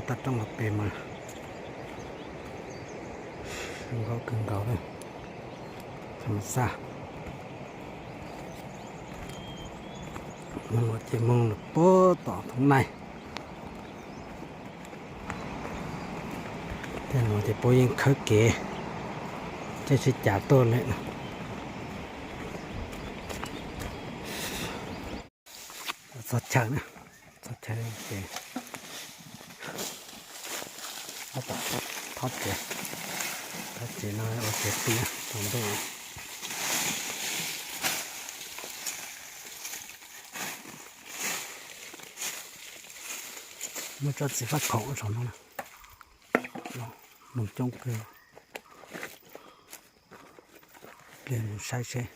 Toj roob hauv pes mas zoo nkauj kawg nkaus li, tham ma xaj. Moog ces moog lawm puag tom Thoob Naij. Tej no ces puab yeej khawb kev, caij tsheb cas tuaj lawm. Txog chaw na, txog chaw ces thob tsev, thob tsev no ua tsev pw tsaus ntuj. Muaj tsob txiv faj khoom saum no, noog coob kawg. Pliag mus saib seb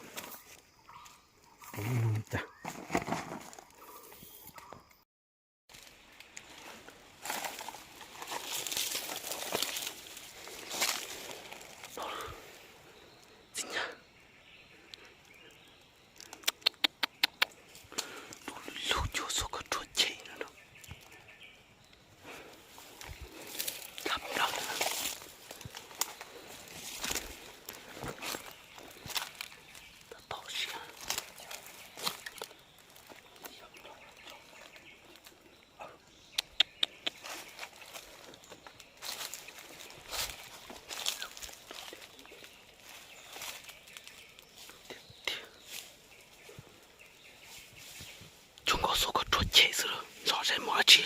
puas muaj noog cas. Tsuas nkaus xub koj rhuav chem xwb, zov saib muaj dab tsi.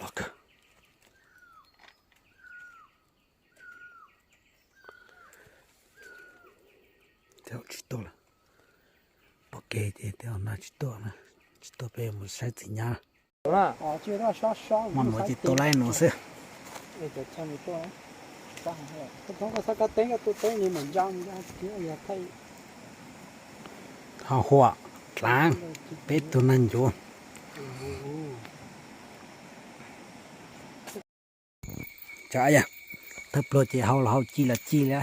Los kawg. Tej zaum tsis tuaj lawm. Pom kev ces tej zaum nag tsis tuaj na. Tsis tau, peb mus saib txiv nyab. Maj mus ces tau laib nuav xwb. Ho huam dlaav peb tug neeg ncuav. Thawj pluag ces hau los hau, ci los ci li.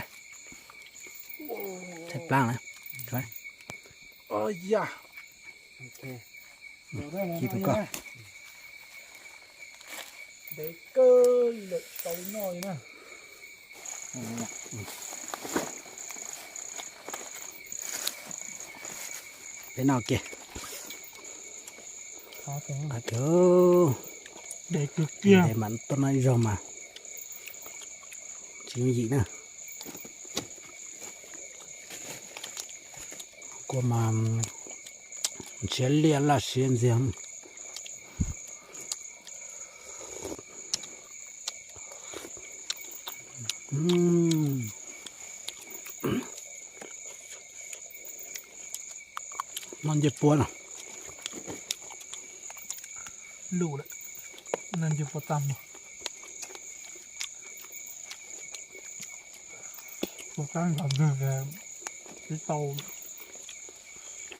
Tshaib plab na. Ci tus ko. Peb noj kiag. Qab kawg, mas tuaj noj ib zaug mas tsis yooj yim na. Kua mas ntshiab liaj laj siab ntxiag. Noj ncej puab no. Lus lawm, noj ncej puab tag mog. Tus kab nkag ntwg tib tau.